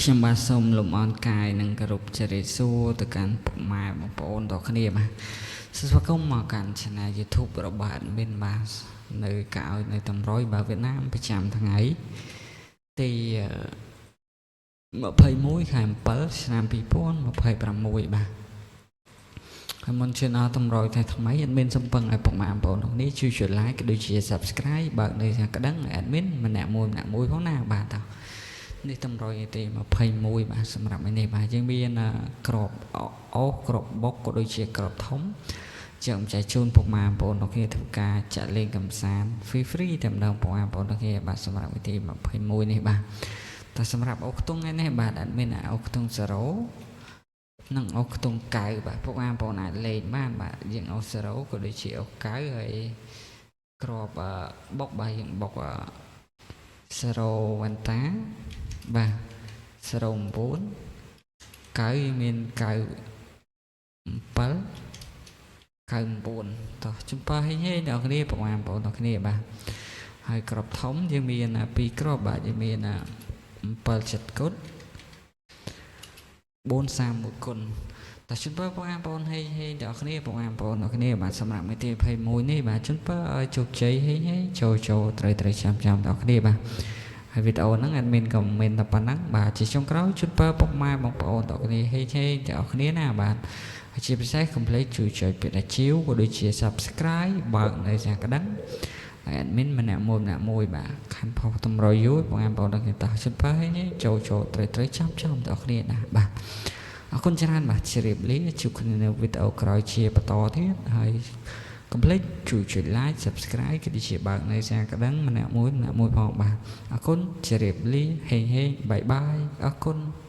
ខ្ញុំបាទសូមលំអរកាយនិងគោរពជម្រាបសួរទៅកាន់ពុកម៉ែបងប្អូនទាំងគ្នាបាទសូមស្វាគមន៍មកកាន់ Channel YouTube របស់ Admin បាទនៅកៅឲ្យនៅតម្រុយបាទវៀតណាមប្រចាំថ្ងៃទី21ខែ7ឆ្នាំ2026បាទហើយមុនឈានដល់តម្រុយថ្ងៃថ្មី Admin សំពឹងឲ្យពុកម៉ែបងប្អូនទាំងនេះជួយចុច like ក៏ដូចជា Subscribe បើកនៅកណ្ដឹង Admin ម្នាក់មួយម្នាក់មួយផងណាបាទតោះនេះតម្រុយទី21បាទសម្រាប់ឯនេះបាទយើងមានក្របអូសក្របបុកក៏ដូចជាក្របធំជាងចែកជូនពុកម៉ែបងប្អូនទាំងគ្នាធ្វើការចាក់លេងកំសាន្ត free free តែម្ដងពុកម៉ែបងប្អូនទាំងគ្នាបាទសម្រាប់វិធី21នេះបាទតែសម្រាប់អូខ្ទង់ឯនេះបាទ admin អូខ្ទង់0និងអូខ្ទង់9បាទពុកម៉ែបងប្អូនអាចលេងបានបាទយើងអូ0ក៏ដូចជាអូ9ហើយក្របបុកបាទយើងបុក0វ៉ាន់តាបាទ09 9មាន97 99តោះចំប៉ាហេងហេងអ្នកគ្នាប្រហែលបងប្អូនអ្នកគ្នាបាទហើយក្របធំយើងមាន2ក្របបាទយើងមាន7ចិត្តគុត431គុណតោះជូនពរបងប្អូនហេងហេងអ្នកគ្នាបងប្អូនអ្នកគ្នាបាទសម្រាប់មេទី21នេះបាទជូនពរឲ្យជោគជ័យហេងហេងចូលចូលត្រូវត្រូវចាំចាំអ្នកគ្នាបាទហើយវីដេអូហ្នឹង admin ក៏មានតែប៉ុណ្ណឹងបាទជាចុងក្រោយជូនពរពុកម៉ែបងប្អូនទាំងគ្នាហេងហេងទាំងគ្នាណាបាទហើយជាពិសេសកុំភ្លេចជួយចុចពាក្យថាជាវក៏ដូចជា Subscribe បើកនៅសាកដឹងហើយ admin ម្នាក់មួយម្នាក់មួយបាទខាន់ផុសតម្រុយយូរបងប្អូនទាំងគ្នាតោះជូនពរឲ្យចូលចូលត្រូវត្រូវចាំចាំទាំងគ្នាណាបាទអរគុណច្រើនបាទជម្រាបលាជួបគ្នានៅវីដេអូក្រោយជាបន្តទៀតហើយកុំភ្លេចជួយចុច like Subscribe ក៏ដូចជាបើកនៅសារកដឹងម្នាក់មួយម្នាក់មួយផងបាទអរគុណជម្រាបលាហេងហេង bye bye អរគុណ។